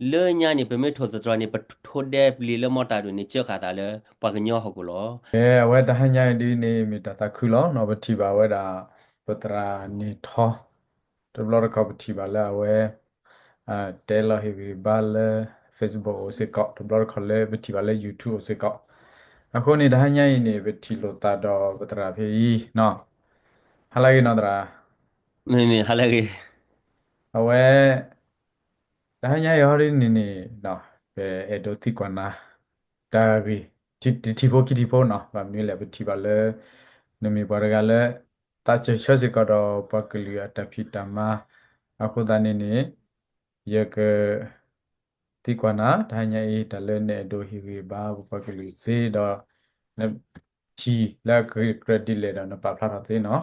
လၢညါန့ၣ် ပမ့ၢ်ထိၣ်သတြီၤန့ၣ် ပထိဒဲပျံၤလၢမီၢ်တၢ်ဒိၣ်န့ၣ် ကၢဃာ်သးလၢပှၤကညီဟီၣ်ခိၣ်လီၤ. ကဲ အဝဲတဟါညါအံၤဒ်န့ၣ် မ့ၢ်တၢ်သးခုလီၤနီၤ. ပထံၣ်ဘၣ်ဝဲဒၣ် ပသရၣ်န့ၣ်ထီ တဘျီတခီၣ်ပထံၣ်ဘၣ်လၢအဝဲ တဲလီၤဟ့ၣ်ဂံၢ်ဘါလၢ Facebook အိၣ်စ့ၢ်ကီး, တဘျီတခီၣ်လၢပထံၣ်ဘၣ်လၢ YouTube အိၣ်စ့ၢ်ကီး. အဃိန့ၣ် တဟါညါအံၤန့ၣ် ပထံၣ်လိာ်သးဒီးပသရၣ်ဖဲအံၤနီၤ. ဟါလၢအဂ့ၤနီၤသရၣ်. မ့မ့ၢ်ဟါလၢအဂ့ၤ. အဝဲ တဟါညါအံၤဟီဒ်န့ၣ်န့ၣ် ပအဲၣ်ဒိးသံကွၢ်နၤ တၢ်ဂ့ၢ် တထံၣ်ဖိခံထံၣ်ဖိနီၤ. ဘၣ်မနုၤလဲၣ် ပထံၣ်ဘၣ်လၢ နမ့ၢ်ပှၤတဂၤလၢ သးစၢၢ်ဆၢစ့ၢ်ကီးဒီးပှၤကလုာ်အတၢ်ဖံးတၢ်မၤ အဃိသတးန့ၣ်န့ၣ် ယက သံကွၢ်နၤ တဟါညါအံၤ တၢ်လၢနအဲၣ်ဒိးဟ့ၣ်ဂံၢ်ဘါပပှၤကလုာ်သ့ဒီး နထံၣ်လၢအကဂ့ၤကြၢးဒ်လဲၣ်ဒီးနပာ်ဖျါထီၣ်သ့နီၤ.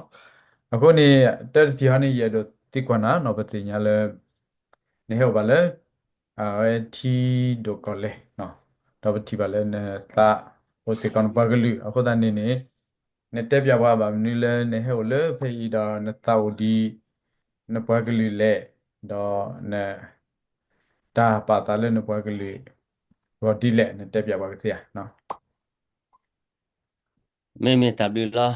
အဃိန့ၣ် တၢ်တထံၣ်ဟီန့ၣ် ယအဲၣ်ဒိးသံကွၢ်နၤနီၤ ပသ့ၣ်ညါလၢ နဟဲအိၣ်ဘၣ်လၢ အဝဲထံဒိၣ်ကီၢ်လဲၢ် ဒီးပထံၣ်ဘၣ်လၢနသးအိၣ်စ့ၢ်ကီးနပှၤကလုာ် အဃိသတးန့ၣ်န့ၣ် နတဲပျးပှၤဘၣ်မနုၤလၢနဟဲအိၣ်လၢဖဲအံၤဒီး နသးအိၣ်ဒ် နပှၤကလုာ်လဲၣ်, ဒီးန တၢ်ပာ်သးလၢနပှၤကလုာ် ဂီၢ်ဒ်လဲၣ် နတဲပျးပှၤကသ့ဧါ. မ့မ့ၢ်တၢ်ဘျုးလီၤ.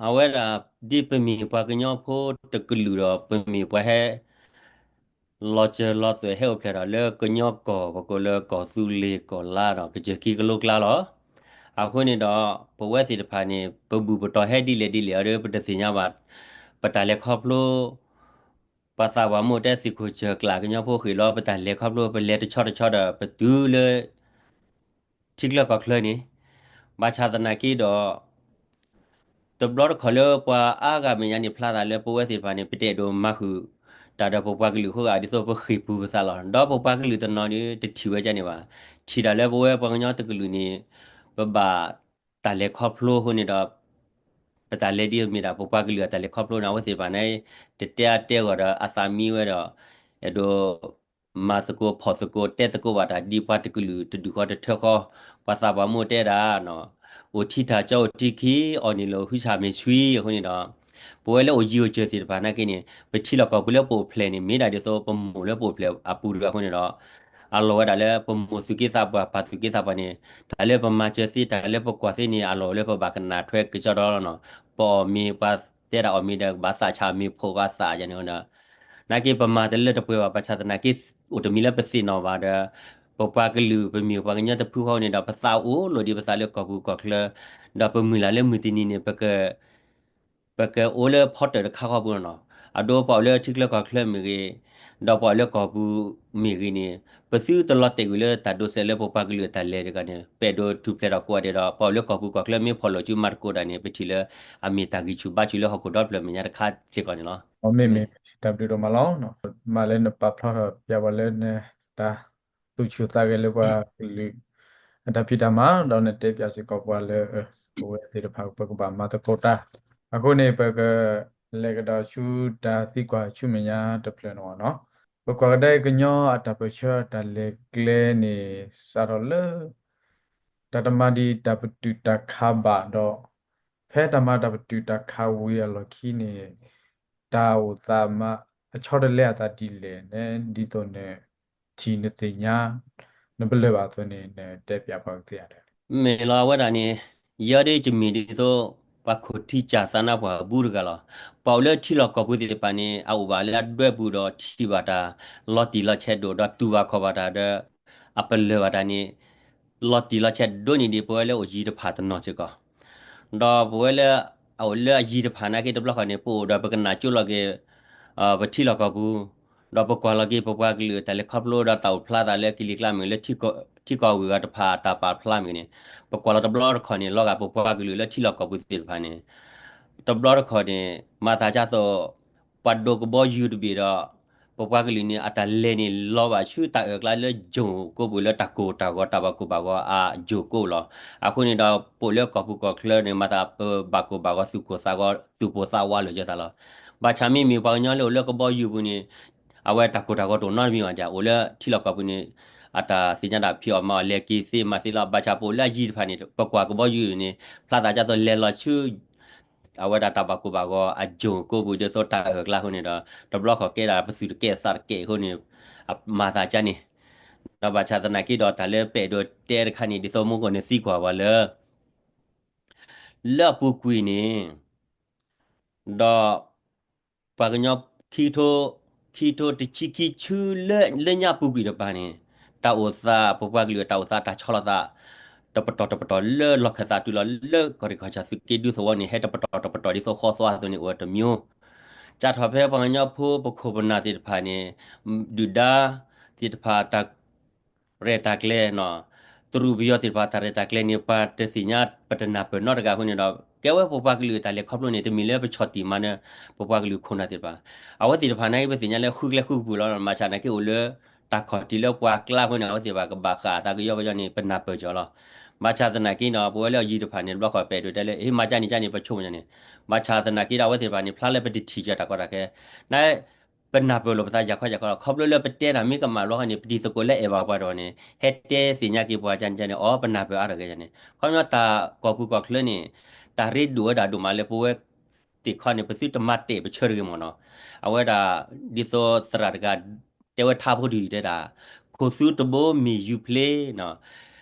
အဝဲဒၣ် ဒ်ပမ့ၢ်ပှၤကညီဖိတကလုာ်ဒီး ပမ့ၢ်ပှၤဟဲ လီၤစၢၤလီၤသွဲၣ်ဟဲအိၣ်ဖျဲၣ်ထီၣ်လၢကညီကီၢ် ပကိးလၢကီၢ်သူလ့ၤကီၢ်လါဒီး ကစၢၢ်ခံကလိကျါလီၤ. အဃိန့ၣ်ဒီး ပဝဲသ့ၣ်တဖၣ်န့ၣ် ပဘူၣ်ပတီၢ်ဟဲဒ်လဲၣ်ဒ်လဲၣ်အီၤဒီး ပတသ့ၣ်ညါဘၣ် ပတၢ်လဲၤခီဖျိ ပှၤသးပှၢ်မုၣ်တဲသ့ၣ်ခိၣ်စၢၢ်ကျးကညီဖိဃ့ၢ်လီၤ ပတၢ်လဲၤခီဖျိ ပလဲၤတဆီတဆီဒီး ပတုၤလၢ ထံချၢကီၢ်ချၢန့ၣ် ဘၣ်ဆၣ်သနာ်က့ဒီး တဘျီတခီၣ်လၢပှၤအါဂၤမဲာ်ညါန့ၣ် ဖျါသးလၢပဝဲသ့ၣ်တဖၣ်န့ၣ် ပတအဲၣ်ဒိးမၤဃုာ်တၢ်ဒီးပပှၤကလုာ်အဃိ ဒ်သိးပဃ့ၢ်ပူၤပသးလီၤ. ဒီးပပှၤကလုာ်တနီၤန့ၣ် တထံၣ်ဝဲဒ်န့ၣ်ဘၣ်. ထံၣ်ဒၣ်လၢပဝဲပှၤကညီတကလုာ်န့ၣ် ပဘၣ်တၢ်လဲၤခီဖျိအဃိန့ၣ်ဒီး ပတၢ်လဲၤဒ်အမ့ၢ်ဒၣ် ပပှၤကလုာ်အတၢ်လဲၤခီဖျိန့ၣ် အဝဲသ့ၣ်တဖၣ်န့ၣ် တတဲအါတဲဂီၢ်ဒီးအသးမံဝဲဒီး အဲၣ်ဒိး မၤသကိးဖီၣ်သကိးတဲသကိးဘၣ်တၢ်ဒ်ပှၤတကလုာ်တဒူၣ်ဃီတထၢဃီ, ပှၤသးပှၢ်မုၣ်တဲဒၣ် အိၣ်ထံတၢ်ကၠီအိၣ်ထံခံ အီၣ်န့ၢ်လၢဟုဆၣ်မ့ၢ်ဆှံအဃိန့ၣ်ဒီး ပဝဲလၢအိၣ်ယံၤအိၣ်စၢၤသ့ၣ်တဖၣ်နာ်က့န့ၣ် ပထံလီၢ်ကီၢ်ပူၤလၢပအိၣ်ဖျဲၣ်န့ၣ် မ့ၢ်ဒၣ်ဒ်သိးပမိၢ်လၢပအိၣ်ဖျဲၣ်အပူၤတဂၤအဃိန့ၣ်ဒီး အလီၢ်ဝဲဒၣ်လၢပမိၢ်သူၣ်က့သးပှၢ် ပၢ်သူၣ်က့သးပှၢ်န့ၣ် တၢ်လၢပမၤစၢၤသ့ တၢ်လၢပကွၢ်သ့န့ၣ် အလီၢ်လၢပဘၣ်ကနၣ်ထွဲကစီဒီလီၤနီၤ. ပအီၣ်မ့ၤ ပှၤတဲဒၣ်အီၣ်မ့ၤဒီး ကဘၣ်သးဆးမ့ၤဖိးဃာ်သးယၤန့ၣ်ဒီး နာ်က့ပမၤတလၢတပှဲၤဘၣ် ဘၣ်ဆၣ်သနာ်က့ အိၣ်တမံၤလၢပသ့ၣ်နီၣ်ဘၣ်ဒီး ပပှၤကလုာ် ပမ့ၢ်ပှၤကညီတဖုဃီန့ၣ်ဒီး ပသးအိၣ်လိာ်ဒ်ပသးလၢကီၢ်ပူၤကီၢ်ချၢ ဒီးပမုၢ်လၢ်လၢမုၢ်တနံၤန့ၣ် ပက ပကအိၣ်လၢဖီတၢၣ်တခါဃီပူၤလီၤနီၤ. အဒိပှၤအိၣ်လၢထံချၢကီၢ်ချၢမ့ၢ်ဂ့ၤ, ဒီးပှၤအိၣ်လၢကီၢ်ပူၤမ့ၢ်ဂ့ၤန့ၣ် ပသုတလီၤတဲာ်ကွံာ်လၢတၢ်ဒိးစဲးလၢပပှၤကလုာ်အတၢ်လဲၤတဂၤန့ၣ် ပအဲၣ်ဒိးထူၣ်ဖျဲးထီၣ်ကိးဂၤဒဲးဒီး ပှၤအိၣ်လၢကီၢ်ပူၤကီၢ်ချၢမ့ၢ်ဖီၣ်လိာ်စုမၤသကိးတၢ်န့ၣ် ပထံၣ်လၢ အမ့ၢ်တၢ်ဂံၢ်ဆူၣ်ဘါဆူၣ်လၢဟီၣ်ခိၣ်ဒီဖျၢၣ်မဲာ်ညါတခါစ့ၢ်ကီးန့ၣ်လီၤ. မ့မ့ၢ် တၢ်ဘျုးဒိၣ်မးလီၤ. မ့ၢ်လၢနပာ်ဖျါထီၣ်ပျးပှၤလၢနတၢ် သူၣ်ဆူၣ်သးဂဲၤလၢပှၤကလုာ် အတၢ်ဖံးတၢ်မၤ ဒီးနတဲပျးစ့ၢ်ကီးပှၤလၢ ပဝဲသ့ၣ်တဖၣ် ပကဘၣ်မၤသကိးတၢ်. အဃိန့ၣ် ပကလဲၤကဒီးဆူတၢ်သံကွၢ်ဆူမဲာ်ညါတဖျၢၣ်န့ၣ်လီၤ. ပကွၢ်ကဒါကညီအတၢ်ပၢၢ်ဆၢအတၢ်လဲၤကျဲန့ၣ် စးထီၣ်လၢ တၢ်တမၤဒံးတၢ်ပတုာ်တၢ်ခးဘၣ်ဒီး ဖဲတၢ်မၤတၢ်ပတုာ်တၢ်ခးဝံၤအလီၢ်ခံန့ၣ် တၢ်အိၣ်သးမၤအဆီတလဲအသးဒ်လဲၣ်န့ၣ် ဒ်သိးနထံၣ်နသ့ၣ်ညါ နပလၢၢ်ဘၣ်အသိးန့ၣ် နတဲပျးပှၤကသ့ဧါ. မ့ၢ်လီၤအဝဲဒၣ်န့ၣ် ယဲဒၣ်ယမ့ၢ်ဒ်သိး ပှၤခိၣ်ထံကၢ်သးနါပှၢ်အဘူးတဂၤလီၤ. ပှၤအိၣ်လၢထံလီၢ်ကီၢ်ပူၤသ့ၣ်တဖၣ်န့ၣ် အအိၣ်ဘၣ်လၢအဒွဲပူၤဒီးထံၣ်ဘၣ်တၢ် လီၤတံၢ်လီၤဆဲးဒိၣ်ဒီး တူၢ်ဘၣ်ခီၣ်ဘၣ်တၢ်ဒီး အပလၢၢ်ဘၣ်တၢ်န့ၣ် လီၤတံၢ်လီၤဆဲးဒိၣ်န့ၢ်ဒံးပဝဲလၢအိၣ်ယံၤတဖၣ်တနီၤစ့ၢ်ကီး ဒီးပဝဲလၢ အအိၣ်လၢအယံၤတဖၣ်နာ်က့တဘျီဃီန့ၣ် ပအိၣ်ဒီးပကနၣ်ကၠိလီၤက့ၤ ပထံလီၢ်ကီၢ်ပူၤ ဒီးပကွၢ်လီၤက့ၤပပှၤကလုာ်တၢ်လဲၤခီဖျိဒီးတၢ်အိၣ်ဖျါသးလၢကလံၤကျါမ့ၢ်ဂ့ၤ လၢထံကီၢ်ဂုၤဂၤတဖၣ်အတၢ်ပာ်ဖျါမ့ၢ်ဂ့ၤန့ၣ် ပကွၢ်လီၤတဘျီတခီၣ်န့ၣ် လီၤဂာ်ပပှၤကလုာ်လၢထံလီၢ်ကီၢ်ပူၤသ့ၣ်တဖၣ်န့ၣ် တဘျီတခီၣ်န့ၣ် မၤသးဒ်သိး ပှၤဒိးကဘီယူၤတဘ့ၣ်ဒီး ပပှၤကလုာ်န့ၣ် အတၢ်လဲၤန့ၣ် လီၤဘၣ်ဆူတၢ်အၢၣ်ကျါလၢ ကၠိၣ်ကိးပူၤ လၢတၢ်ကိၢ်တၢ်ဂီၤ တၢ်ဘၣ်ကိၢ်ဘၣ်ဂီၤအကၠိၣ်ကိးလီၤ. အဃိန့ၣ်ဒီး ပအိၣ်လၢကီၢ်ပူၤကီၢ်ချၢန့ၣ် မၤသးပဘၣ်ကိၢ်ဘၣ်ဂီၤ သူၣ်ကိၢ်သးဂီၤ သူၣ်ပိၢ်သးဝးလိာ်ကၢသးလီၤ. ဘၣ်ဆၣ်မ့မ့ၢ်ပှၤကညီလၢအိၣ်လၢကဘီယူၤပူၤန့ၣ် အဝဲတၢ်ကိၢ်တၢ်ဂီၤတအိၣ်နီတမံၤဘၣ်ဒီး အိၣ်လၢထံလီၢ်ကီၢ်ပူၤန့ၣ် အတၢ်သ့ၣ်ညါတၢ်ဖံးအီၣ်မၤအီၣ်လဲၤက့ၤသ့မၤသ့လီၤ. ဘၣ်ဆၣ်ပအိၣ်လၢအယံၤတဖၣ်န့ၣ် ပကွၢ်ကဘီယူၤန့ၣ် ဖျါသးဒ်သိးလဲၤလီၤဆူ အဝဲဒၣ်တၢ်ဘၣ်ကိၢ်ဘၣ်ဂီၤအကၠိၣ်ကိးပူၤ ဒ်သိးတၢ်အၢၣ်ကျါအဃိန့ၣ်ဒီး တဘျီဃီၣ်ကဲဒၣ်ပသူၣ်တကဲအသးတကဲအဃိန့ၣ် အမၤသးကါန့ၣ် ဒီးဘၣ်ဆၣ်သနာ်က့ဒီး တၢ်လၢပအဲၣ်ဒိးတဲတခါန့ၣ် ဒ်သိးမူကီၢ်န့ၣ်သံကွၢ်ပှၤလၢ လၢအပူၤကွံာ်န့ၣ် ဒီး ပှၤကညီခံထိ, ခံထိတဆံခံဆံလၢ လၢညါပူၤကွံာ်တပၤန့ၣ် တၢ်အိၣ်သး ပပှၤကလုာ်တၢ်အိၣ်သးတၢ်ဆီလီၤသး တပတီၢ်တပတီၢ်လၢလီၢ်ခၢၣ်သးတုၤလီၤလၢကီၢ်ရ့ၣ်ကီၢ်ဆၣ်သုးက့ဒူသဝီန့ၣ် ဟဲတပတီၢ်တပတီၢ်ဒ်သိးဃီသွါအသိးန့ၣ် အိၣ်ဝဲတမျိုး စးထီၣ်ဖဲပှၤကညီဖိပခိၣ်ပနၢ်သ့ၣ်တဖၣ်န့ၣ် ဒုၣ်ဒါသ့ၣ်တဖၣ်တၢ် ရဲၣ်တၢ်ကျဲၤနီၤ, တရူးပယီၤသ့ၣ်တဖၣ်တၢ်ရဲၣ်တၢ်ကျဲၤန့ၣ် ပှၤတသ့ၣ်ညါပတနၢ်ပၢၢ်နီတဂၤအဃိန့ၣ်ဒီး ကဲဝဲပပှၤကလုာ်တၢ်လဲၤခီဖျိန့ၣ် တမ့ၢ်လၢပဆီၣ်တံၢ်မၤနၢၤ ပပှၤကလုာ်ခိၣ်နၢ်သ့ၣ်တဖၣ်, အဝဲသ့ၣ်တဖၣ်နာ်က့ပသ့ၣ်ညါလၢဃုကျဲဃုကပူၤလီၤ. ဘၣ်ဆၣ်နာ်က့အိၣ်လၢ တၢ်ခီၣ်ထံးလၢပှၤကျါအဃိန့ၣ် အဝဲသ့ၣ်တဖၣ်ကဘၣ်ဃးအသးကယီကယီန့ၣ် ပနၢ်ပၢၢ်ကီးလီၤ. ဘၣ်ဆၣ်သနာ်က့နီၤ ပဝဲလၢအယံၤတဖၣ်န့ၣ် တဘျီဃီပအဲၣ်ဒိးတဲလၢ ဟ့ၣ်မၤကၢ်န့ၣ်ကၢ်န့ၣ် ပဆိကမိၣ်န့ၣ်, ဘၣ်ဆၣ်သနာ်က့ဒီး အဝဲသ့ၣ်တဖၣ်န့ၣ် ဖျါလၢပတထံၣ်ကၢတၢ်ကီတၢ်ခဲ န ပနၢ်ပၢၢ်လိာ်ပသးယၤခီယၤခီလီၤ. ခီဖျိလၢပတဲတၢ်မ့ၢ်ကမၣ်ဘျီဃီန့ၣ် ပတံၤသကိးလၢအဲၣ်ဘၣ်ပှၤဒီးန့ၣ် ဟဲတဲသ့ၣ်ညါက့ၤပှၤကန့ၣ်န့ၣ် အိ ပနၢ်ပၢၢ်အါထီၣ်က့ၤန့ၣ် ခီပညီတၢ်ကီၢ်ပူၤကီၢ်ချၢန့ၣ် တၢ်ရ့ဒိၣ်ဝဲဒၣ်ဒိၣ်မးလၢပဝဲသ့ၣ်ခီန့ၣ် ပသုတမၤတဲာ်ပဆၢတဂ့ၤမ့ၢ်နီၤ. အဝဲဒၣ် ဒ်သိးသရၣ်တဂၤ တဲဝဲထါဖိတယုၢ်တဲဒၣ် ခိၣ်သူတဘိမ့ၢ်ယူၤဖျ့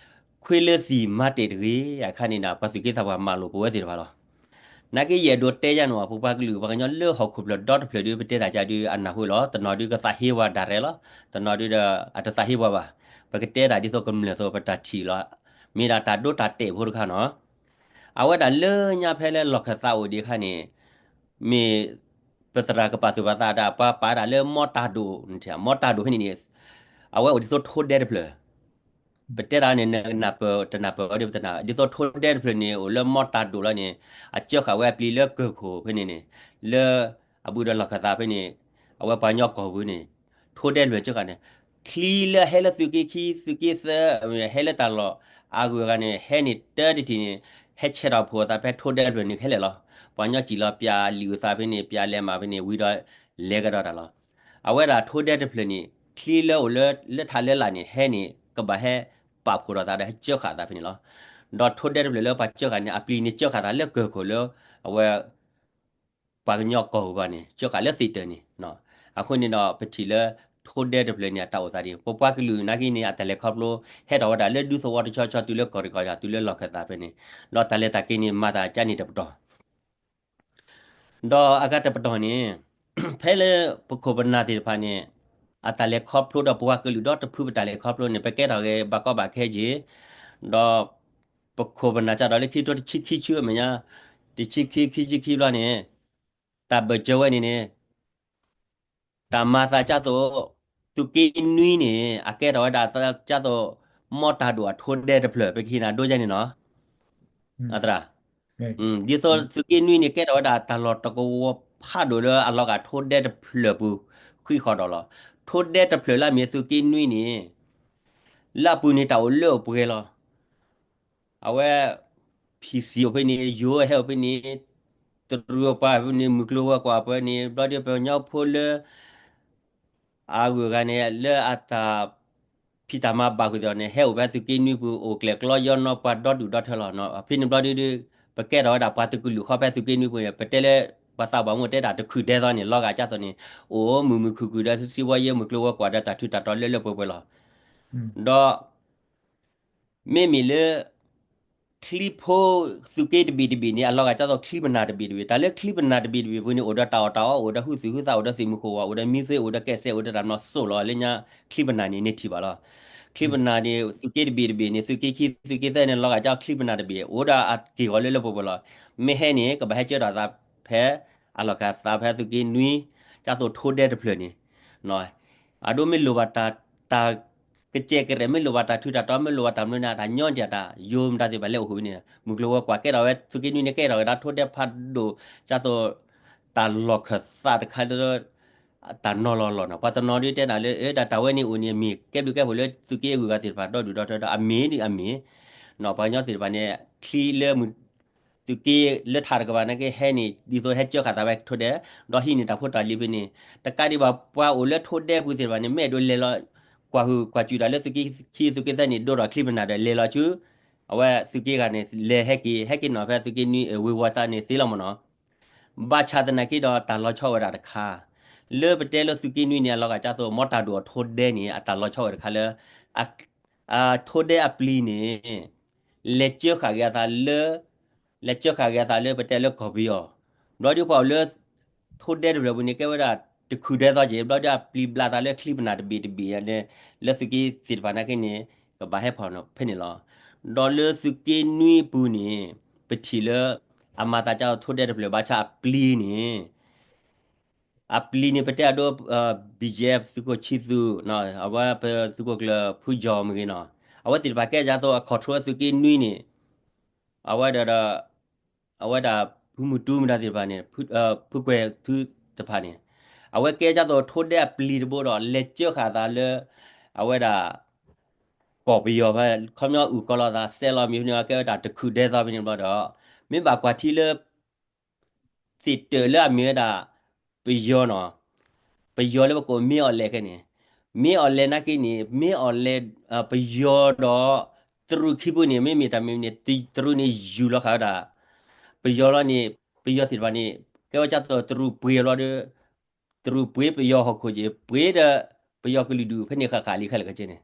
ခွ့လၢသံၣ်မၤတဲာ်တဂ့ၤ အခါန့ၣ်ဒီး ပှၤသူၣ်က့သးပှၢ်မၤလိာ်ပဝဲသ့ၣ်တဖၣ်လီၤ. နာ်က့ယအဲၣ်ဒိးတဲယၤန့ၣ် ပပှၤကလုာ်ပှၤကညီလၢဟီၣ်ခိၣ်ဖျၢၣ်ဒီတဖျၢၣ်ဒုး ပတဲတၢ်ကၢ်ဒုးအနၢ်ဟူလီၤ. တနီၤဒုးကသးဟ့ဝဲဒၣ်ရဲၣ်လီၤ. တနီၤဒုးဒီး အတသးဟ့ဝဲဘၣ်. ပကတဲဒၣ်ဒ်သိးကမျၢၢ်သိးပတၢ်ထံၣ်လီၤ. မ့ၢ်ဒၣ်တၢ်ဒိတၢ်တဲာ်ဖိတခါနီၤ. အဝဲဒၣ်လၢညါဖဲလၢလီၢ်ခၢၣ်သးအိၣ်ဒံးအခါန့ၣ် မ့ၢ် ပသရၣ်ကပာ်သူၣ်ပာ်သးတၢ် ပှၤပာ်ဒၣ်လၢမီတၢ်ဒိၣ်, မီတၢ်ဒိၣ်ဖဲန့ၣ်န့ၣ် အဝဲအိၣ်ဒ်သိးထိဒဲတဖျၢၣ် ပတဲတၢ်န့ၣ် နနၢ်ပၢၢ်တနၢ်ပၢၢ်ဝဲဒၣ်ပတနၢ် ဒ်သိးထိဒဲတဖျၢၣ်န့ၣ် အိၣ်လၢမီတၢ်ဒိၣ်လီၤန့ၣ် အကၢဃာ်ဝဲအပျံၤလၢကၢၢ်ခိၣ်ဖဲန့ၣ်န့ၣ် လၢအဘူးဒီးလီၢ်ခၢၣ်သးဖဲန့ၣ် အဝဲပှၤကညီကီၢ်ပူၤန့ၣ် ထိဒဲတဖျၢၣ်ကၢဃာ်န့ၣ် ချံလၢဟဲလၢသုးက့ခံ သုးက့သၢ ဟဲလၢတၢ်လီၢ် အဂုၤအဂၤန့ၣ် ဟဲန့ၣ်တၢ်တထံၣ်န့ၣ် ဟဲဆဲးထီၣ်ဖှိၣ်အသးဖဲထိဒဲတဖျၢၣ်န့ၣ်ခဲလၢာ်လီၤ. ပှၤကညီစံၣ်လီၤပၠးလံာ်အသးဖဲန့ၣ် ပၠးလဲၤမးဖဲန့ၣ်ဝံၤဒီး လဲၤကဒီးတၢ်လီၤ. အဝဲဒၣ်ထိဒဲတဖျၢၣ်န့ၣ် ချံလၢအိၣ်လၢ လၢထးလၢလာ်န့ၣ် ဟဲန့ၣ် ကဘၣ်ဟဲပာ်ဖှိၣ်ထီၣ်သးဒီးဟဲကၢဃာ်အသးဖဲန့ၣ်လီၤ. ဒီးထိဒဲတဖျၢၣ်လၢပှၤကၢဃာ်န့ၣ် အပျံၤန့ၣ်ကၢဃာ်သးလၢကၢၢ်ခိၣ်လၢ အဝဲ ပှၤကညီကီၢ်ပူၤဘၣ်န့ၣ် ကၢဃာ်လၢသ့ၣ်တၢၢ်န့ၣ် အဃိန့ၣ်ဒီး ပထံၣ်လၢ ထိဒဲတဖျၢၣ်န့ၣ် အတၢ်အိၣ်သးဒ် ပပှၤကလုာ်နာ်က့န့ၣ် အတၢ်လဲၤခီဖျိ ဟဲထီၣ်ဝဲဒၣ်လၢဒူသဝီတဆီဆီတုၤလၢကီၢ်ရ့ၣ်ကီၢ်ဆၣ် တုၤလၢလီၢ်ခၢၣ်သးဖဲန့ၣ် ဒီးတၢ်လဲၤတၢ်က့ၤန့ၣ် မၤသးကၢန့ၣ်တပတီၢ် ဒီးအဂၤတပတီၢ်န့ၣ် ဖဲလၢပခိၣ်ပနၢ်သ့ၣ်တဖၣ်န့ၣ် အတၢ်လဲၤခီဖျိဒီးပပှၤကလုာ်ဒီတဖုပတၢ်လဲၤခီဖျိန့ၣ် ပကဲထီၣ်က့ၤဘၣ်ကီဘၣ်ခဲက့ၤ ဒီး ပခိၣ်ပနၢ်ကၢ်ဒီးလၢခံထိတဆံခံဆံအမဲာ်ညါ တဆံခံ ခံဆံခံဘျီန့ၣ် တၢ်ဘၢၣ်စၢၤဝဲန့ၣ်န့ၣ် တၢ်မၤသးကၢ်သိး သုးက့နွံန့ၣ် အကဲထီၣ်ဝဲဒၣ်ကၢ်သိး မီတၢ်ဒိၣ်အထိဒဲတဖျၢၣ် ပကဟ့ၣ်နၤဒိယဲန့ၣ်နီၤ အသရၣ် ဒ်သိးသုးက့နွံန့ၣ် ကဲထီၣ်ဝဲဒၣ်တၢ်လီၢ်တကဝီၤဖးဒိၣ်လၢအလီၤဂာ်ထိဒဲတဖျၢၣ်ပူၤ ဃံးဃီၤဒီးလီၤ. ထိဒဲတဖျၢၣ်လၢအမ့ၢ်သုးက့နွံန့ၣ် လၢအပူၤန့ၣ်တၢ်အိၣ်လၢအိၣ်ပှဲၤလီၤ. အဝဲ ဖံးစံၣ်အိၣ်ဖဲန့ၣ် ယိၤဟဲအိၣ်ဖဲန့ၣ် တရူးပှၤဖဲန့ၣ် မုၢ်ကျိၤဝဲၤကွာ်ဖဲန့ၣ် ဘျီဒုးပှၤကညီဖိလၢ အဂုၤအဂၤန့ၣ် လၢအတၢ်ဖံးတၢ်မၤဘၣ်ဃုာ်ဒီးန့ၣ် ဟဲအိၣ်ဖဲသုးက့နွံပူၤ အိၣ်ကျဲၣ်ကျီယီနီၢ်ပှၤဒီဒူၣ်ဒီထၢလီၤ. ဖဲန့ၣ်ဘျီဒုး ပကဲထီၣ်ဝဲဒၣ်ပှၤတကလုာ်ဃီဖဲသုးက့နွံပူၤန့ၣ် ပတဲလၢ ပှၤသးပှၢ်မူတဲတၢ်တခုၣ်ဒဲသီန့ၣ် လီၤဂာ်ကၢ်သိးန့ၣ် အိၣ်မုာ်မုာ်ခုၣ်ခုၣ်ဒီး စံးဝဲယဲမုၢ်ကျိၤဝဲၤကွာ်ဒီးတၢ်ထူးတၢ်တီၤလၢလၢပှဲၤပှဲၤလီၤ. ဒီး မ့မ့ၢ်လၢ ချံဖိသုးက့တဘ့ၣ်တဘ့ၣ်န့ၣ် အလီၤဂာ်ကၢ်သိးချံပနၢ်တဘ့ၣ်တဘ့ၣ် တၢ်လၢချံပနၢ်တဘ့ၣ်တဘ့ၣ်ပူၤန့ၣ် အိၣ်ဒီးတၢ်အီၣ်တၢ်အီ အိၣ်ဒီးဟုသူၣ်ဟုသး အိၣ်ဒီးသ့ၣ်မုၢ်ဃိၣ်ဝါ အိၣ်ဒီးမံသွ့ အိၣ်ဒီးကဲးစဲး အိၣ်ဒီးတၢ်မနီၤစိၣ်လီၤ လၢညါချံပနၢ်န့ၣ် န့ၢ်ထံၣ်ဘၣ်လီၤ. ချံပနၢ်န့ၣ် သုးက့တဘ့ၣ်တဘ့ၣ်န့ၣ် သုးက့ခံ သုးက့သၢန့ၣ် လီၤဂာ်ကၢ်ချံပနၢ်တဘ့ၣ် အိၣ်ဒီးအက့ၢ်ဂီၤလၢလၢပှဲၤပှဲၤလီၤ. မ့ၢ်ဟဲန့ၣ် ကဘၣ်ဟဲကၢထီၣ်သးဖဲ အလီၢ်ခၢၣ်သးဖဲသုးက့နွံ ကၢ်သိးထိဒဲတဖျၢၣ်န့ၣ် အဒိမ့ၢ်လိၣ်ဘၣ်တၢ် တၢ် ကစဲးကရဲး မ့ၢ်လိၣ်ဘၣ်တၢ်ထူးတၢ်တီၤ မ့ၢ်လိၣ်ဘၣ်တၢ်မနုၤန့ၣ် တၢ်ညီတၢ်တၢ်ယိၤမတၤသ့ၣ်တဖၣ်လၢအိၣ်ဃုာ်န့ၣ် မုၢ်ကျိၤဝဲၤကွာ်ကဲထီၣ်ဝဲ သုးက့နွံန့ၣ် ကဲထီၣ်ဝဲဒၣ်ထိဒဲဖးဒိၣ် ကၢ်သိး တၢ်လီၢ်ခၢၣ်သးတခါလၢ တၢ်နီၤလီၤလီၢ်နီၤ ပှၤတနီၤဒုးတဲနၤလၢ အၢ တၢ်တၢ်ဝဲန့ၣ်အိၣ်န့ၣ် မ့ၢ်ကဲဘျုးကဲဖှိၣ်လၢသုးက့အဂုၤအဂၤသ့ၣ်တဖၣ် ဒီဒူၣ်ဒီထၢဒီး အမ့ၢ်ဒ်အမ့ၢ် ပှၤကညီသ့ၣ်တဖၣ်န့ၣ် ချံလၢ သုးက့လၢထးတကပၤနာ်က့ ဟဲန့ၣ် ဒ်သိးဟဲကၢဃာ်သးဝဲထိဒဲး ဒီးဟံးန့ၢ်တၢ်ဖိတၢ်လံၤဖဲန့ၣ် တကးဒံးဘၣ် ပှၤအိၣ်လၢထိဒဲပူၤသ့ၣ်တဖၣ်န့ၣ် မ့ၢ်အဲၣ်ဒိးလဲၤလီၤ ကွၢ်ဟုၣ်ကွၢ်စူၣ်တၢ်လၢသုးက့ခံ သုးက့သၢန့ၣ် ဒိဒီးချံပနၢ်ဒီး လဲၤလီၤဆူ အဝဲသုးက့ဂၤန့ၣ် လဲၤဟဲက့ၤ ဟဲက့ၤနီၤဖဲသုးက့နွံ ဝ့ၤဝီၤသးန့ၣ်သ့လီၤမ့ၢ်နီၤ ဘၣ်ဆၣ်သနာ်က့ဒီး တၢ်လီၤဆီဝဲဒၣ်တခါ လၢပတဲလၢသုးက့နွံန့ၣ် အလီၤဂာ်ကၢ်သိး မီတၢ်ဒိၣ်အထိဒဲန့ၣ် အတၢ်လီၤဆီဝဲတခါလၢ အ အထိၣ်ဒဲအပျံၤန့ၣ် လဲၤကၢဃာ်က့ၤအသးလၢ လဲၤကၢဃာ်က့ၤအသးလၢပတဲလၢကီၢ်ပယီၤ, ဘျီဒုးပှၤအိၣ်လၢ ထိၣ်ဒဲတဖျၢၣ်ပူၤန့ၣ် ကဲဝဲဒၣ်တခုၣ်ဒဲသီက့ၤ ဘျီဒုးအပျံၤဘျးသးလၢချံပနၢ်တဘ့ၣ်တဘ့ၣ်န့ၣ် လၢသုးက့သ့ၣ်တဖၣ်နာ်က့န့ၣ် ကဘၣ်ဟဲဖီၣ်ဖဲန့ၣ်လီၤ. ဒီးလၢသုးက့နွံပူၤန့ၣ် ပထံၣ်လၢ အမၤသးကၢ်ထိၣ်ဒဲတဖျၢၣ်ဘၣ်ဆၣ်အပျံၤန့ၣ် အပျံၤန့ၣ် ပတဲအဒိ BGF သုးခိၣ်ဆံသူး အဝဲပသုးခိၣ်ကျၢၢ်ဖုကၠီမ့ၢ်ဂ့ၤနီၤ အဝဲသ့ၣ်တဖၣ်ကဲဒ်သိးအ control သုးက့နွံန့ၣ် အဝဲဒၣ်ဒီး အဝဲဒၣ်ဖုမုၢ်တူမတၤသ့ၣ်တဖၣ်န့ၣ် ဖုကွဲၤထူတဖၣ်န့ၣ် အဝဲကဲဒ်သိးထိၣ်ဒဲအပျံၤတဘိဒီး လဲၤကၢဃာ်သးလၢ အဝဲဒၣ် ကီၢ်ပယီၤဖဲ ခီပညီအုၣ်ကီၤလီၤသး စဲးလီၤမံၤဖဲန့ၣ်လီၤ ကဲဝဲဒၣ်တခုၣ်ဒဲသီဖဲန့ၣ်ဘျီဒီး မ့ၢ်ဘၣ်ကွၢ်ထံလၢ သ့ၣ်တၢးလၢအမ့ၢ်ဝဲဒၣ် ပယီၤနီၤ, ပယီၤလၢပကိးမ့ၢ်အီၤလဲၣ်ခဲန့ၣ်, မ့ၢ်အီၤလဲၣ်နာ်က့န့ၣ် မ့ၢ်အီၤလဲၣ် ပယီၤဒီး တရူးခံဖုန့ၣ် မ့မ့ၢ်တၢ်မ့ၢ်န့ၣ် တရူးန့ၣ်ယူၢ်လီၤဃာ်ဝဲဒၣ် ပယီၤလီၤန့ၣ် ပယီၤသ့ၣ်တဖၣ်န့ၣ် ကဲဝဲကၢ်သိးတရူးပှ့ၤဘျီဒီး တရူးပှ့ၤပယီၤဟီၣ်ခိၣ်က့ၤ ပှ့ၤဒီး ပယီၤကလုာ်ဒူၣ်ဖဲန့ၣ်ဃၣ်ဃၣ်လံခဲလၢာ်ခဲဆ့န့ၣ်,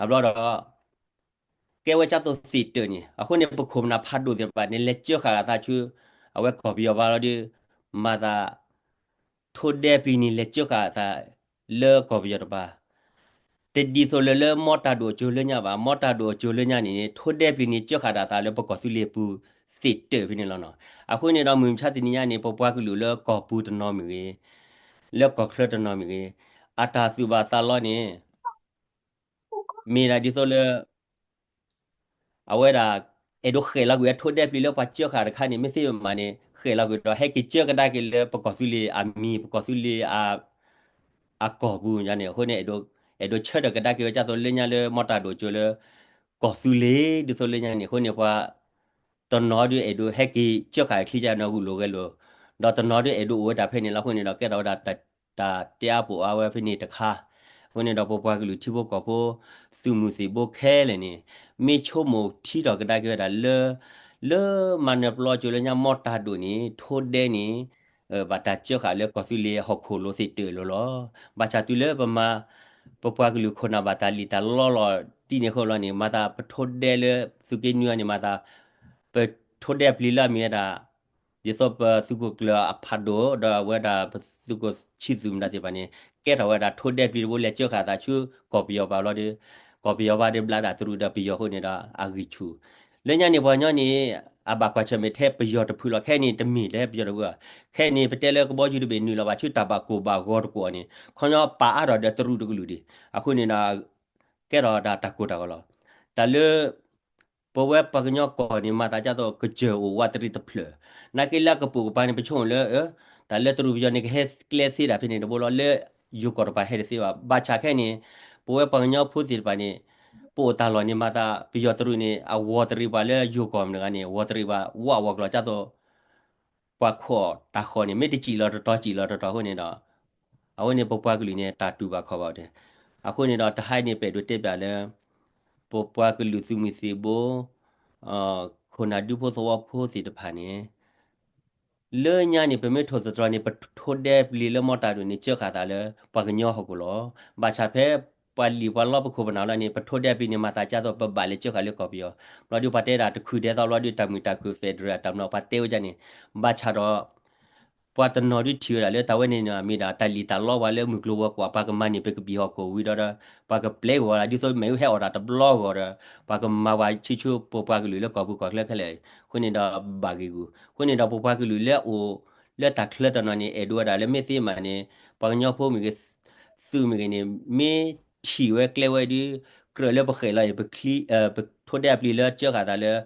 အဘျီဒီး ကဲဝဲကၢ်သိးသ့ၣ်တၢးန့ၣ် အဃိန့ၣ် ပခိၣ်ပနၢ်ဖးဒိၣ်သ့ၣ်တဖၣ်န့ၣ် လဲၤကၢဃာ်အသးဆူ အဝဲကီၢ်ပယီၤဘၣ်လီၤဒီး မၤသး ထိၣ်ဒဲပျံၤန့ၣ် လဲၤကၢဃာ်အသးလၢကီၢ်ပယီၤတပၤ တဒ်သိးလၢလၢမီတၢ်ဒိၣ်အစိၤလၢညါဘၣ်, မီတၢ်ဒိၣ်အစိၤလၢညါန့ၣ် ထိၣ်ဒဲပျံၤန့ၣ် ကၢဃာ်ဒၣ်သးလၢပကီၢ်သူလ့ၤပူၤသ့ၣ်တၢးဖဲန့ၣ်လီၤနီၤ. အဃိန့ၣ်ဒီး မုၢ်မဆါတနံၤညါန့ၣ် ပပှၤကလုာ်လၢကီၢ်ပူၤတနီၤမ့ၢ်ဂ့ၤ, လၢကီၢ်ချၢတနီၤမ့ၢ်ဂ့ၤ, အတၢ်သူၣ်ဘၣ်သးလီန့ၣ် မ့ၢ်ဒၣ်ဒ်သိးလၢ အဝဲဒၣ် အဲၣ်ဒိးဃဲးလီၤကွံာ်အထိၣ်ဒဲပျံၤလၢပှၤကၢဃာ်တခါန့ၣ် မ့ၢ်သ့မးန့ၣ် ဃဲးလီၤကွံာ်ဒီး ဟဲက့ၤကၢကဒါက့ၤလၢပကီၢ်သူလ့ၤအမံၤ ပကီၢ်သူလ့ၤ အကီၢ်ပူၤန့ၣ် အဃိန့ၣ် အဲၣ်ဒိး အဲၣ်ဒိးဆၢထၢၣ်ကဒါက့ၤဝဲကၢ်သိးလၢညါလၢမီတၢ်ဒိၣ်စိၤလၢ ကီၢ်သူလ့ၤ ဒ်သိးလၢညါန့ၣ် အဃိန့ၣ်ပှၤ တနီၤဒုးအဲၣ်ဒိးဟဲက့ၤကၢဃာ်ချံကၢနီၤဂုာ်လိာ်ဂဲၤလိာ်, ဒီးတနီၤဒုးအဲၣ်ဒိးအိၣ်ဝဲဒၣ်ဖဲန့ၣ်လီၤ. အဃိန့ၣ်ဒီးကဲထီၣ်ဝဲဒၣ်တၢ် တၢ်တဲအါပူၤအါဝဲဖဲန့ၣ်တခါ, အဃိန့ၣ်ဒီးပပှၤကလုာ်ထံဖိကီၢ်ဖိ သုးမုၢ်သံၣ်ဘိခဲလၢာ်န့ၣ် မ့ၢ်ဆိကမိၣ်ထံထီၣ်ကဒါက့ၤဝဲဒၣ်လၢ လၢမၤနၢၤပျီကၠိလၢညါမီတၢ်ဒိၣ်န့ၣ် ထိၣ်ဒဲန့ၣ် ဘၣ်တၢ်ကၢဃာ်လၢကီၢ်သူလ့ၤဟီၣ်ခိၣ်လိၤသ့ၣ်တၢးလိၤလီၤ. ဘၣ်ဆၣ်တုၤလၢပမၤ ပပှၤကလုာ်ခိၣ်နၢ်ဘၣ်တၢ်လံၣ်တၢ်လီလီၤဒ်န့ၣ်အဃိလီၤန့ၣ် မၤသးပထိၣ်ဒဲလၢသုးက့နွံအံၤန့ၣ် မၤသး ပထိၣ်ဒဲပျံၤလၢအမ့ၢ်ဝဲဒၣ် ဒ်သိးပသုးခိၣ်ကျၢၢ်အဖးဒိၣ် ဒီးအဝဲဒၣ်ပသုးခိၣ်ဆံသူၣ်မတၤသ့ၣ်တဖၣ်န့ၣ် ကဲထီၣ်ဝဲဒၣ်ထိၣ်ဒဲပျံၤတဘိလဲၤကၢဃာ်သးဆူကီၢ်ပယီၤဘၣ်လီၤဒီး ကီၢ်ပယီၤဘၣ်ဒီးဘျးဒၣ်တရူးဒီးပယီၤအဃိန့ၣ်ဒီးအဂံၢ်ဆူၣ် လၢညါန့ၣ်ပှၤကညီန့ၣ် အဘၣ်ကွၢ်ဆၢၣ်မဲာ်ထဲပယီၤတဖုလီၤ. ခဲအံၤန့ၣ်တမ့ၢ်ထဲပယီၤတဖုဘၣ်. ခဲအံၤန့ၣ် ပတဲလၢကဘီယူၤတဘ့ၣ်နုာ်လီၤဘၣ်ဆူတၢ်ဘၣ်ကိၢ်ဘၣ်ဂီၤတကွီၢ်န့ၣ် ခီညီပာ်အါထီၣ်ဒီးတရူးတကလုာ်ဒံး. အဃိန့ၣ်ဒီး ကဲထီၣ်ဒၣ်တၢ်ကိၢ်တၢ်ဂီၤလီၤ. တၢ်လၢ ပဝဲပှၤကညီကီၢ်န့ၣ် မၤသးဒ်သိးကစၢၢ်အိၣ်ဝးတရံးတဖျၢၣ်, နာ်က့လၢအကပိာ်ကပၤန့ၣ် ပဆိကမိၣ်လၢ တၢ်လၢတရူးပယီၤန့ၣ် ကဟဲကျဲသ့ဒၣ်ဖဲန့ၣ်တဘိလီၤ. လၢယိၤကီၢ်တပၤဟဲတသ့ဘၣ်. ဘၣ်ဆၣ်ခဲအံၤန့ၣ် ပဝဲပှၤကညီဖိသ့ၣ်တဖၣ်န့ၣ် ပအိၣ်တၢ်လီၢ်န့ၣ် မၤသးပယီၤတရူးန့ၣ် အဝီၤတရံးပှၤလၢယိၤကီၢ်မတၤတဂၤန့ၣ် ဝီၤတရံးပှၤဝးဝီၤကျီၤဒ်သိး ပှၤခိးတၢ်ဃီန့ၣ် မ့ၢ်တစံၣ်လီၤတတီၤစံၣ်လီၤတတီၤအဃိန့ၣ်ဒီး အဝဲန့ၣ်ပပှၤကလုာ်န့ၣ် တၢ်တူၢ်ဘၣ်ခီၣ်ဘၣ်အိၣ်တ့ၢ်. အဃိန့ၣ်ဒီး တဟါအံၤန့ၣ် ပအဲၣ်ဒိးတဲပၠးလၢ ပပှၤကလုာ်သုးမုၢ်သံၣ်ဘိ ခိၣ်နၢ်ဒူဖိသဝီဖိသ့ၣ်တဖၣ်န့ၣ် လၢညါန့ၣ် ပမ့ၢ်ထိၣ်သတြီၤန့ၣ် ပထိၣ်ဒဲပျံၤလၢမီတၢ်ဒိၣ်န့ၣ် ကၢဃာ်သးလၢပှၤကညီဟီၣ်ခိၣ်လီၤ. ဘၣ်ဆၣ်ဖဲပှၤလံၣ်ပှၤလီပခိၣ်ပနၢ်လီၤန့ၣ် ပထိၣ်ဒဲပျံၤန့ၣ် မၤသးဒ်သိးပဘၣ်လဲၤကၢဃာ်လၢကီၢ်ပယီၤ. ဘျီဒုးပှၤတဲဒၣ်တခုၣ်ဒဲသီဘျီဒုး တၢ်မုာ်တၢ်ခုၣ် federal တၢ်မနီၤ ပှၤတဲဝဲဒ်န့ၣ်. ဘၣ်ဆၣ်ဒီး ပှၤတနီၤဒုးထံၣ်ဝဲဒၣ်လၢတၢ်ဝဲန့ၣ်န့ၣ် မ့ၢ်ဒၣ်တၢ်လံၣ်တၢ်လီပှၤလၢမုၢ်ကျိၤဝဲၤကွာ် ပှၤကမၤန့ၢ်ပကဘံၣ်ဟီၣ်ခိၣ်ဝံၤဒီး ပှၤကပျဲက့ၤဝဲဒၣ်ဒ်သိးမ့ၢ်ဟဲအိၣ်တၢ်တဘျီဂီၢ်ဒီး ပှၤကမၤဝဲဆံဆူပပှၤကလုာ်လၢကီၢ်ပူၤကီၢ်ချၢခဲလၢာ်. အဃိန့ၣ်ဒီးဘၣ်ဂ့ၢ်ဂူာ် အဃိန့ၣ်ဒီးပပှၤကလုာ်လၢအအိၣ်လၢတၢ်ချၢတနီၤန့ၣ် အဲၣ်ဒိးဝဲဒၣ်လၢမ့ၢ်သ့မးန့ၣ် ပှၤကညီဖိမ့ၢ်ဂ့ၤ သုးမ့ၢ်ဂ့ၤန့ၣ် မ့ၢ်ထံၣ်ဝဲကျဲဝဲဒုး ကြၢးလၢပဃဲၤလီၤအံၤ ပထိၣ်ဒဲအပျံၤလၢကၢဃာ်သးလၢ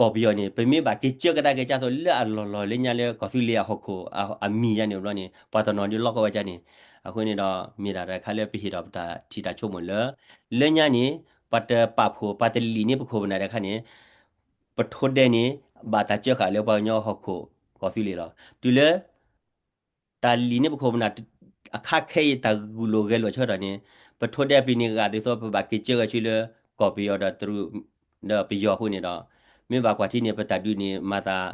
ကီၢ်ပယီၤန့ၣ် ပမ့ၢ်ဘၣ်က့ၤကၢကဒါက့ၤကၢ်သိးလၢအလီၢ်လီၢ်လၢညါလၢကီၢ်သူလ့ၤအဟီၣ်ခိၣ်အမံၤယါန့ၣ်ဘျီန့ၣ် ပှၤတနီၤဒုးလီကဝဲကန့ၣ်. အဃိန့ၣ်ဒီး မ့ၢ်ဒၣ်တၢ်တခါလၢပဟ့ၣ်ဒီးပတၢ်ထံၣ်တၢ်ဆိကမိၣ်လၢ လၢညါန့ၣ် ပှၤတပာ်ဖှိၣ် ပှၤတလံၣ်န့ၢ်ပခိၣ်ပနၢ်တခါန့ၣ် ပထိၣ်ဒဲန့ၣ် ဘၣ်တၢ်ကၢဃာ်လၢပှၤကညီဟီၣ်ခိၣ်ကီၢ်သူလ့ၤလီၤ. တုၤလၢ တၢ်လံၣ်န့ၢ်ပခိၣ်ပနၢ် အခါခဲအံၤတၢ်ဂုာ်လိာ်ဂဲၤလိာ်ဆၢကတီၢ်န့ၣ် ပထိၣ်ဒဲပျံၤန့ၣ်ဂ့ၤဒ်သိး ပဘၣ်က့ၤကၢဂဲၤဆူလၢ ကီၢ်ပယီၤဒီးတရူး ဒီးပယီၤအဃိန့ၣ်ဒီး မ့ၢ်ဘၣ်ကွၢ်ထံန့ၣ် ပတၢ်ဒုးန့ၣ် မၤသး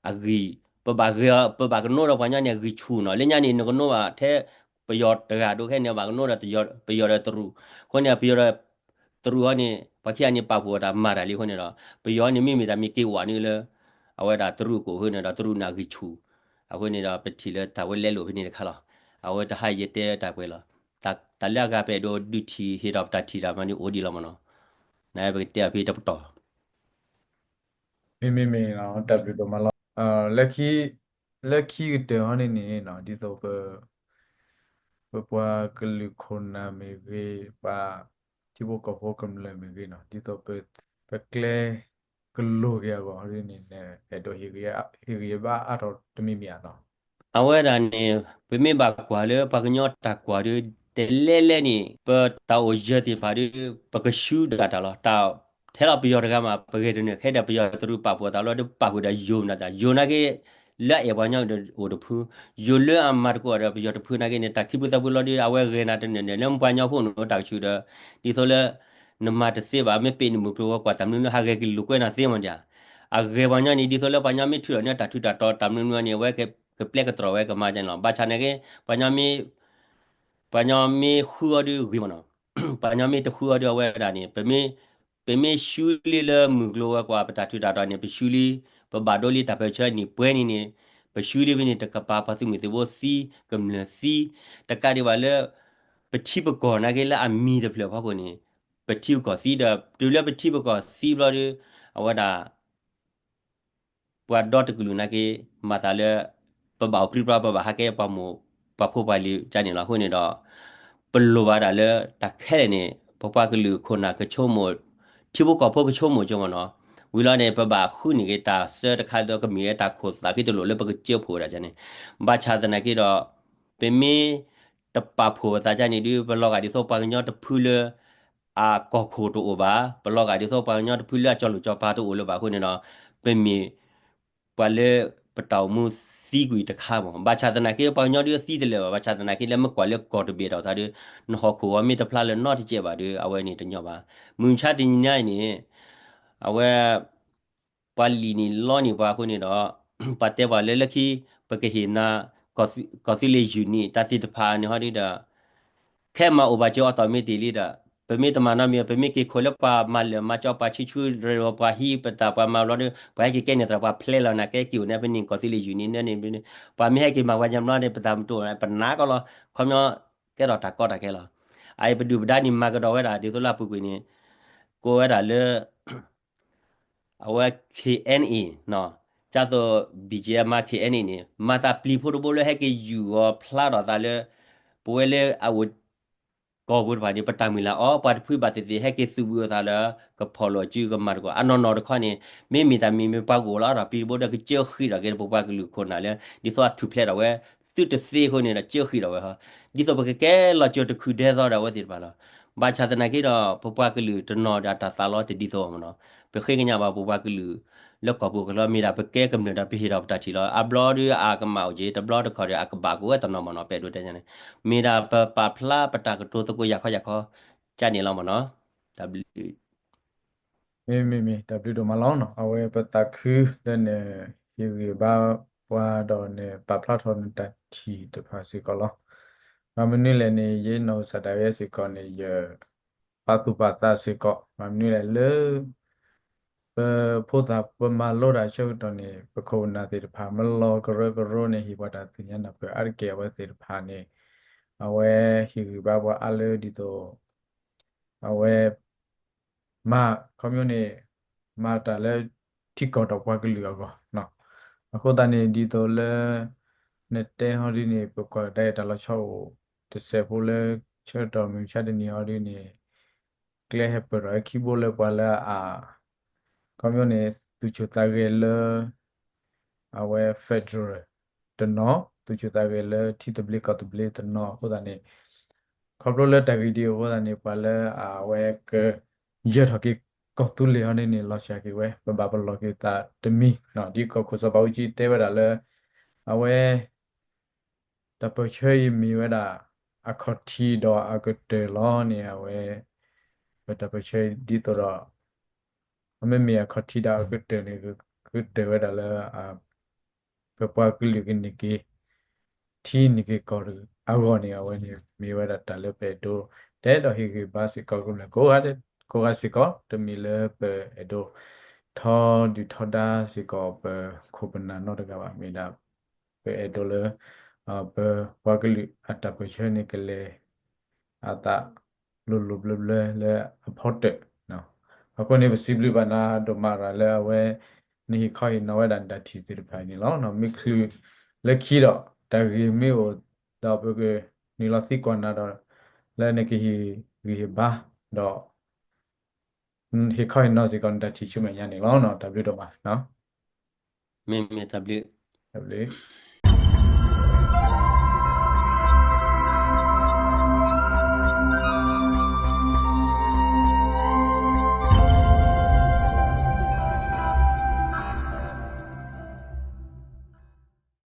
အဂံၢ် ပဘၣ်ဂဲၤ ပဘၣ်ကနိဒီးပှၤကညီန့ၣ် အဂံၢ်ဆူၣ်နီၤ. လၢညါန့ၣ် နကနိဘၣ်ထဲပယီၤတဂၤဒိၣ်ခဲန့ၣ် ဘၣ်ကနိဒီးပယီၤဒီးတရူး အဃိန့ၣ် ပယီၤဒီး တရူးအီၤန့ၣ် ပှၤခံဂၤန့ၣ် ပာ်ဖှိၣ်အတၢ်မၤတၢ်လံအဃိန့ၣ်ဒီး ပယီၤန့ၣ်မ့မ့ၢ်တၢ်မ့ၢ်က့ၤဝးန့ၣ်လၢ အဝဲဒၣ်တရူးအကိာ်အဃိန့ၣ်ဒီး တရူးန့ၣ်အဂံၢ်ဆူၣ် အဃိန့ၣ်ဒီး ပထံၣ်လၢတၢ်ဝဲလဲလိာ်ဖဲန့ၣ်တခါလီၤ. အဝဲတဟါယတဲတၢ်ကွဲးလီၤ. တၢ်လၢအဂၤပအဲၣ်ဒိးဒုးထံၣ်ဟ့ၣ်ဒီးပတၢ်ထံၣ်တၢ်မၤန့ၣ်အိၣ်ဒံးလီၤမ့ၢ်နီၤ. နပကတဲအီၤဖဲတပတီၢ် မ့မ့ၢ်မ့ၢ်နီၤ တၢ်ဘျုးဒိၣ်မးလီၤ. လၢခံကတၢၢ်ဟီန့ၣ်န့ၣ်နီၤ ဒ်သိးပ ပပှၤကလုာ်ခိၣ်နၢ်မ့ၢ်ဂ့ၤ ပှၤထံဖိကီၢ်ဖိကမျၢၢ်မ့ၢ်ဂ့ၤနီၤ ဒ်သိးပ ပကျဲကလိၤက့ၤအဂီၢ်ဟီဒ်န့ၣ် အဲၣ်ဒိးဟ့ၣ်ဂံၢ်ဘါအါထီၣ်တမံၤမံၤဧါနီၤ. အဝဲဒၣ်န့ၣ် ပမ့ၢ်ဘၣ်ကွၢ်လၢပှၤကညီတၢ်ကွၢ်ဒီး တလဲလဲန့ၣ် ပတၢ်အိၣ်ယၢၤသ့ၣ်တဖၣ်ဒီး ပကဆူဒၣ်တၢ်လီၤ. တၢ်ထဲလီၤပယီၤတဂၤမး ပဂဲၤတနၢၤ ခဲဒၣ်ပယီၤတရူးပာ်ဖှိၣ်အသးလီၤဒီး ပာ်ဖှိၣ်ဒီးယိၤမနုၤသး ယိၤနာ်က့ လၢအအဲၣ်ပှၤကညီအိၣ်တဖု, ယိၤလၢအမၤသကိးဒီးပယီၤတဖုနာ်က့န့ၣ် တၢ်ခံဖုသၢဖုလီၤဒီး အဝဲဂဲၤနၤတနၢၤနၢၤ လၢပှၤကညီဖိန့ၣ်တၢ်ကဆူၣ်ဒီး ဒ်သိးလၢ နမၤတသ့ဘၣ် မ့ၢ်ပ့းနမုၢ်ကျိၤဝဲၤကွာ်တၢ်မနုၤမနုၤ ဟးဂဲၤက့ၤလိာ်ကွဲနၤသ့မးဒ်ဧါ. အဂဲၤပှၤကညီန့ၣ် ဒ်သိးလၢပှၤကညီမ့ၢ်ထုးထီၣ်န့ၢ်တၢ်ထူးတၢ်တီၤတၢ်မနုၤမနုၤန့ၣ် အဝဲကပျဲကတြီၢ်ဝဲကမၤဒ်န့ၣ်လီၤ. ဘၣ်ဆၣ်နာ်က့ ပှၤကညီမ့ၢ် ပှၤကညီမ့ၢ်ဃုအီၤဒီးဂ့ၤမးနီၤ, ပှၤကညီမ့ၢ်တဃုအီၤဒီးအဝဲဒၣ်န့ၣ် ပမ့ၢ် ပမ့ၢ်ဆူလံလၢမုၢ်ကျိၤဝဲၤကွာ်ပတၢ်ထူးတၢ်တီၤန့ၣ် ပဆူလံ ပဘၣ်ဒိလံတၢ်ပၢၢ်ဆၢနံၣ်ပှဲၤန့ၣ်န့ၣ် ပဆူလံဖဲန့ၣ် တကပၤပှၤသုးမုၢ်သံၣ်ဘိသံ ကမျၢၢ်သံ တကးဒံးဘၣ်လၢ ပထံပကီၢ်နာ်က့လၢအမံၤတဖျၢၣ်ဖီခိၣ်န့ၣ် ပထံပကီၢ်သံဒီး တုၤလၢပထံပကီၢ်သံဘျီဒီး အဝဲဒၣ် ပှၤဒီတကလုာ်နာ်က့ မၤသးလၢ ပဘၣ်အိၣ်ပြံပြါ ပဘၣ်ဟးကဲပှၤမိၢ် ပှၤဖိပှၤလံၤကန့ၣ်လီၤ. အဃိန့ၣ်ဒီး ပလိၣ်ဘၣ်ဒၣ်လၢတၢ်ခဲလၢာ်န့ၣ် ပပှၤကလုာ်ခိၣ်နၢ်ကဆိကမိၣ် ထံဖိကီၢ်ဖိကဆိကမိၣ်ကၠိမ့ၢ်နီၤ, ဝံၤလီၤန့ၣ် ပဘၣ်ဃုန့ၢ်က့ၤတၢ်ဆၢတခါဒီးကမ့ၢ်ဝဲတၢ်ခိၣ်သးက့တလိၣ်လၢပကစၢဖှိၣ်ဝဲဒၣ်န့ၣ်, ဘၣ်ဆၣ်သနာ်က့ဒီး ပမ့ၢ်တပာ်ဖှိၣ်ပသးကန့ၣ်ဒုး ပလီၤဂာ်ဒ်သိးပှၤကညီတဖုလၢ အကီၢ်ခိၣ်တအိၣ်ဘၣ်, ပလီၤဂာ်ဒ်သိးပှၤကညီတဖုလၢအကၠီလိာ်ကၠီပၤတအိၣ်လၢၤဘၣ်အဃိန့ၣ်ဒီး ပမ့ၢ်ပှၤလၢပတၢ်အိၣ်မူသံကွံာ်တခါမး, ဘၣ်ဆၣ်သနာ်က့ ပှၤကညီဒုးသံတလၢာ်ဘၣ်, ဘၣ်ဆၣ်သနာ်က့လၢမ့ၢ်ကွၢ်လၢကီၢ်တဘ့ၣ်ဒီးသးဒီး နဟီၣ်ခိၣ်ဂီၤမ့ၢ်တဖျါလၢၤနီတစဲးဘၣ်ဒီး အဝဲန့ၣ်တညီဘၣ်. မုၢ်မဆါတနံၤညါအံၤန့ၣ် အဝဲ ပှၤလံၣ်န့ၣ်လီန့ၢ်ပှၤအဃိန့ၣ်ဒီး ပှၤတဲပှၤလၢလၢခံ ပကဟ့ၣ်နၤ ကီၢ်သူလ့ၤယူၤနံၣ် တၢ်သ့ၣ်တဖၣ်န့ၣ်ဟီဒုးဒီး ခဲမၤအိၣ်ဘၣ်စၢၤအီၤတီၢ်မ့ၢ်တ့ၢ်လံဒီး ပမ့ၢ်တမၤနီတမံၤ ပမ့ၢ်က့ၤခိးလၢပှၤမၤလၢာ်မၤကၠီ ပှၤဆံဆူ ပှၤဟံးပသး ပှၤမၤဘျီဒီး ပှၤဟဲက့ၤကဲန့ၢ်သရၣ် ပှၤဖျဲလီၤနၤကဲက့ၤအိၣ်န့ၣ် ပန့ၢ်ကီၢ်သူလ့ၤယူၤနံၣ်န့ၣ်န့ၣ် ပှၤမ့ၢ်ဟဲက့ၤမၤပှၤညါဘျီန့ၣ် ပသးမတူၢ် ပနာ်ကီလီၤ ခီပညီ ကဲထီၣ်တၢ်ကီတၢ်ခဲလီၤ. အအံၤပဒုၣ်ပဒါန့ၣ် မၤကဒီးဝဲဒၣ် ဒ်သိးလၢအပူၤကွံာ်န့ၣ် ကိးဝဲဒၣ်လၢ အဝဲ ခ့ၣ်အဲၣ်အ့ၣ် ကၢ်သိး ဘံၣ်ကၠဲမါ ခ့ၣ်အဲၣ်အ့ၣ်န့ၣ် မၤသးပျံၤဖိတဘိလၢဟဲက့ၤယူၢ်အီၤဖျါထီၣ်သးလၢ ပဝဲလၢအအိၣ်ကီၢ်ပူၤတဖၣ်န့ၣ် ပတၢ်မုၢ်လၢ်အီၤ ပှၤတဖုဘၣ်သ့ၣ်သ့ၣ်ဟဲက့ၤသူၣ်ဘုအသးလၢ ကဖီၣ်လိာ်အစုကမၤသကိး အနီၢ်နီၢ်တခီန့ၣ် မ့မ့ၢ်တၢ်မံၤမ့ၢ်ပှၤကအိၣ်လီၤဒီးပျံၤတဘိဒီး ကစၢဃံးထီၣ်က့ၤပပှၤကလုာ်ခိၣ်နၢ်လၢ ဒ်သိးအထူၣ်ဖျဲးထီၣ်ဝဲ သုတသ့အဃိန့ၣ်ဒီး ကၢဃံးထီၣ်ဝဲဟီ ဒ်သိးပကကဲလီၤစၢၤတခုဒဲသိးဒီးအဝဲသ့ၣ်တဖၣ်လီၤ. ဘၣ်ဆၣ်သနာ်က့ဒီး ပပှၤကလုာ်တနီၤဒီးတၢ်သးလီတဒ်သိးမ့ၢ်နီၤ, ပဃ့ကညးဘၣ်ပပှၤကလုာ် လၢကီၢ်ပူၤကလီ မ့ၢ်ဒၣ်ပကဲကမျၢၢ်ဒီးပဟ့ၣ်ဒီးပတၢ်ထံၣ်လီၤ. အဘျီဒီးအကမၣ်အိၣ်က့ၤ တဘျီတခီၣ်ဒီးအကဘၣ်ကအိၣ်ဝဲတနီၤမ့ၢ်နီၤ, ပအဲၣ်ဒိးတဲန့ၣ် မ့ၢ်ဒၣ်ပပာ်ဖျါပတၢ်ကတိၤသကိးယၤခီယၤခီ ကန့ၣ်လီၤမ့ၢ်နီၤ. တၢ်ဘျုး မ့မ့ၢ်မ့ၢ် တၢ်ဘျုးဒိၣ်မးလီၤနီၤ, အဝဲပသးခုလၢနဟ့ၣ်ဂံၢ်ဘါပှၤဒီးနပာ်ဖျါထီၣ်နတၢ်ထံၣ်တဖၣ်စ့ၢ်ကီးလီၤ. ဘၣ်မနုၤလဲၣ်န့ၣ် ယနီၢ်ကစၢ်ဒၣ်ဝဲစ့ၢ်ကီးန့ၣ် ယပာ်သူၣ်ပာ်သးစ့ၢ်ကီး ဘၣ်မနုၤလဲၣ်လၢ ပဖိသၣ်ပမၤလိတၢ်ဆၢကတီၢ်န့ၣ် ပခိၣ်ပနၢ်သ့ၣ်တဖၣ် မ့ၢ်လီၤကရၢကရိန့ၣ် ဟ့ၣ်ပှၤတၢ်သ့ၣ်ညါနၢ်ပၢၢ်အါတက့ၢ် အဝဲသ့ၣ်တဖၣ်န့ၣ် အဝဲဟ့ၣ်ဂံၢ်ဘါပှၤအါလၢဒ်သိး အဝဲ မၤ ခီပညီန့ၣ် မၤတၢ်လၢထံကီၢ်ဒီးပှၤကလုာ်အဂီၢ်နီၤ. အဃိသတးန့ၣ် ဒ်သိးလၢ နတဲဟီဒ်န့ၣ် ပကွၢ်ကဒါက့ၤတၢ်လီၤဆီအိၣ်တစဲးဖိလၢ ဆၢကတီၢ်မုၢ်မဆါတနံၤဟီဒ်န့ၣ် ကျဲဟဲပၢၢ်ထီၣ်ဝဲခံဘိလၢပှၤလၢအ ခီပညီန့ၣ် သူၣ်ဆူၣ်သးဂဲၤလၢ အဝဲ federal တနီၤ သူၣ်ဆူၣ်သးဂဲၤလၢထံသဘျ့ကီၢ်သဘျ့တနီၤအဃိသတးန့ၣ် ခီဖျိလၢတၢ်ဂ့ၢ်ဒ်အံၤအဃိသတးန့ၣ် ပှၤလၢအဝဲကယၢၤထီၣ်က့ၤကီၢ်သူလ့ၤဟီဒ်န့ၣ် လီၤစှၤက့ၤဝဲ ပဘၣ်ပလီၢ်က့ၤသးတမံၤနီၤ ဒ်ကီၢ်ခိၣ်စီၤဘးအူကၠံတဲဝဲဒၣ်လၢ အဝဲ တၢ်ပၢၢ်ဆၢအံၤမ့ၢ်ဝဲဒၣ် အခီၣ်ထံးဒီးအကတၢၢ်လီၤန့ၣ် အဝဲ ပတၢ်ပၢၢ်ဆၢဒ်သိးဒီး အမ့မ့ၢ်အခီၣ်ထံးဒီးအကတၢၢ်န့ၣ် ကတၢၢ်ဝဲဒၣ်လၢ ပပှၤကလုာ်ကန့ၢ်က့ၤ ထံန့ၢ်က့ၤကီၢ်အဂီၢ်န့ၣ် အဝဲန့ၣ်မ့ၢ်ဝဲဒၣ်တၢ်လၢပအဲၣ်ဒိး တအဲၣ်ဒိးဟ့ၣ်ဂံၢ်ဘါစ့ၢ်ကီးကမျၢၢ်ကိးဂၤဒဲး ပှၤကလုာ်ကိးဂၤစ့ၢ်ကီး တမ့ၢ်လၢပအဲၣ်ဒိးထီဒုၣ်ထီဒါစ့ၢ်ကီး ပခိၣ်ပနၢ်နီတဂၤဘၣ်, မ့ၢ်ဒၣ် ပအဲၣ်ဒိးလၢ ပပှၤကလုာ်အတၢ်ပၢၢ်ဆၢန့ၣ် ကလဲၤအသးလိၤလိၤဘျၢဘျၢလၢအဖီတၢၣ်. အဃိန့ၣ် ပစံးဘျုးဘၣ်နၤဒိၣ်မးရၤလၢအဝဲ နဟ့ၣ်ခီဟ့ၣ်နီၤဝဲဒၣ်နတၢ်ထံၣ်သ့ၣ်တဖၣ်အံၤန့ၣ်လီၤ. မ့ၢ်ချုးလၢခံဒီး တၢ်ဂ့ၢ်မ့ၢ်အိၣ်ဒီး ပကနုာ်လီၤသံကွၢ်နၤဒီး လၢနကဟ့ၣ်ဂံၢ်ဟ့ၣ်ဘါဒီး ဟ့ၣ်ခီဟ့ၣ်နီၤစ့ၢ်ကီးနတၢ်ထံၣ်ဆူမဲာ်ညါန့ၣ်လီၤ. တၢ်ဘျုးဒိၣ်မး. မ့မ့ၢ်တၢ်ဘျုး, တၢ်ဘျုး.